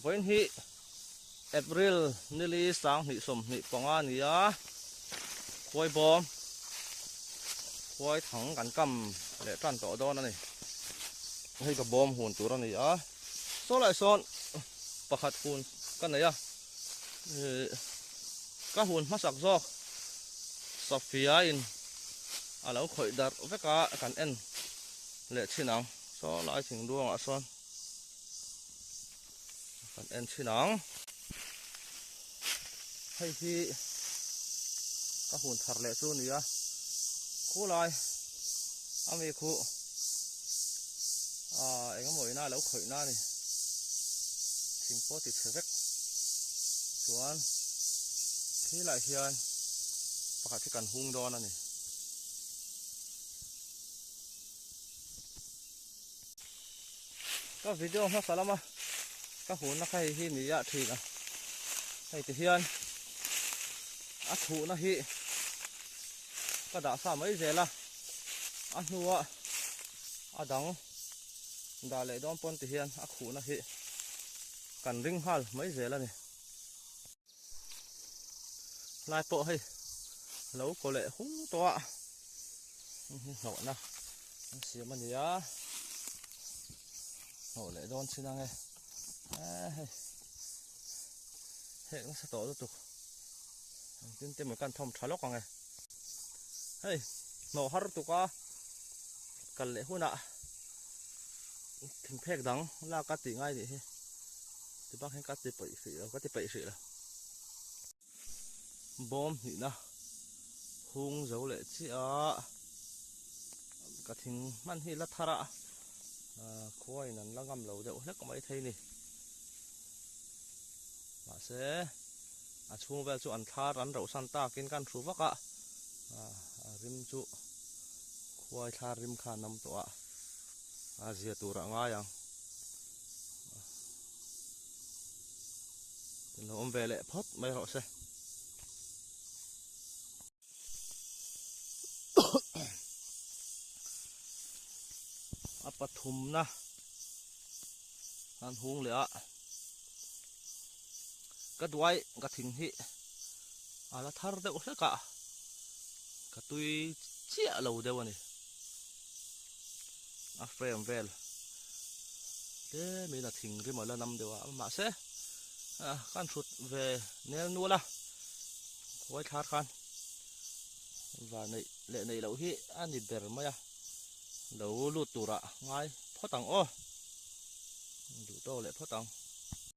Vawiin hi April nili 2025 a ni a, khuai bawm khuai thang kan kam leh tan tawh dawn a ni. Hei ka bawm hun tur a ni a, saw lai sawn pakhat hun ka nei a, ka hun hmasak zawk Safia in a lo khawih darh vek a kan en leh thin ang. Saw lai thing duangah sawn kan en thin ang. Hei hi ka hun thar leh chu nia khulai ami khu ah engemaw ina lo khawih na a ni thing pawh ti chhe vek chuan thilai hian pakhat hi kan hung dawn a ni. Ka video hmasa lama ka hunna kha hei hi ni ah thin a hei ti hian a chhuhna hi ka dah sa mai zel a a hnua a dang dah leh dawn pawn ti hian a khuhna hi kan ring nghal mai zel a ni. Lai pawh hei lo kaw leh hung tawh a hnawhna an siam a ni a hnawh leh dawn chin ang e hei hek nasa tawh lutuk engtin te maw kan thawm tha lawk ang e hei hnawh har tuk a kal leh hunah thingphek dang lak a tih ngai nih hi. Ti bak hian ka ti peih hrih lo ka ti peih hrih lo. Bawm hnihna hung zo leh chiah a ka thing hman hi la thar a khuain an la ngam lo deuh hlek mai thei ni. Mahse a chhung vel chu an thlar an rauh san takin kan hru vak a a rim chu khuai thlar rim kha a nam tawh a a zia tur ah ngai ang. Lo awm ve leh phawt mai rawh se. A pathumna an hung leh a ka duai ka thing hi a la thar deuh hlek a ka tui chiah lo deuh a ni. A frame vel tlemin a thing rim a la nam deuh a mahse kan hrut ve nel nual a khuai thlar khan va neih leh neih loh hi a ni ber mai a lo lut turah ngai phawt ang aw duh tawk leh phawt ang.